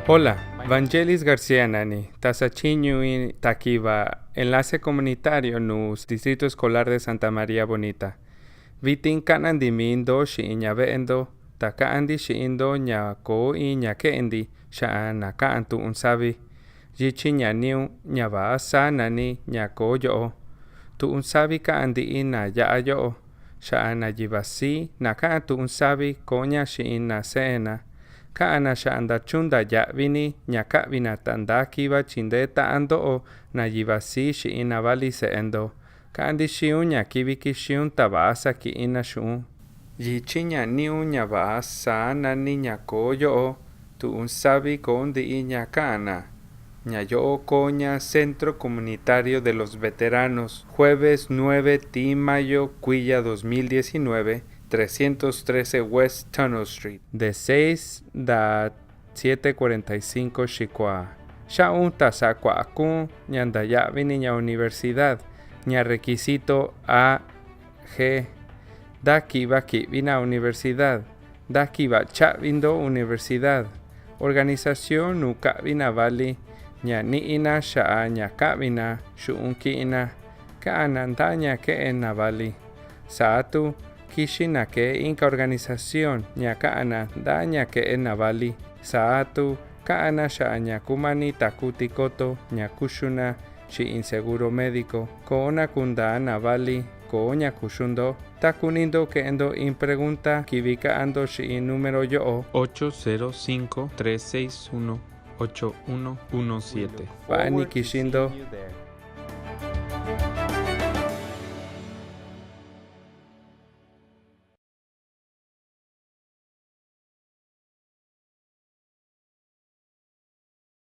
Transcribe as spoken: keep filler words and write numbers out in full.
Hola, Vangelis García nani, ta sachiñu in takiva Enlace Comunitario nu Distrito Escolar de Santa María Bonita. Vitin ka'andi mindo xi'in ña ve'endo, ta ka'andi xi'indo ña ko in ña ke'endi xa'an na ka'an tu'un savi. Yichi ña ni'u ña va'a sa nani ña ko yo'o. Tu'un savi ka'an ndi'i na ya'a yo'o. Xa'an na yivasi na ka'an tu'un savi koña xi'in na se'en na. Ka'an na xa'an ndachunda ya'vini ña ka'vi na ta ndakiva chi nde ta'an ndo'o na yivasi xi'in na vali se'endo. Ka'andi xiun ña kivi kixiun ta va'asa ki'in na xu'un. Yichi ña ni'u ña va'a sa nani ña ko yo'o, tu'un savi ko ndi'i ña ka'an na. Ña yo'o koña Centro Comunitario de los Veteranos, jueves nueve ti mayo kuiya dos mil diecinueve, trescientos trece West Tunnel Street, de seis da siete cuarenta y cinco xikuaa. Xa'un ta sakua'akun ña ndaya'vini ña universidad, ña requisito A G. Ndakiva ki'vi na universidad. Ndakiva cha'vindo universidad. Organización nu ka'vi na vali ña ni'i na xa'an ña ka'vi na xu'un ki'in na. Ka'an na nda ña ke'en na vali. Saatu kixi na kee inka organización ña ka'an na nda ña ke'en na vali. Saatu ka'an na xa'an ña kumani takuti koto ña kuxu na xi'in seguro médico. Koo na kundaa na vali koo ña kuxundo. Ta kunindo ke'endo in pregunta, kivi ka'ando xi'in número yo'o, ocho cero cinco, tres seis uno, ocho uno uno siete. Va'ani kixindo.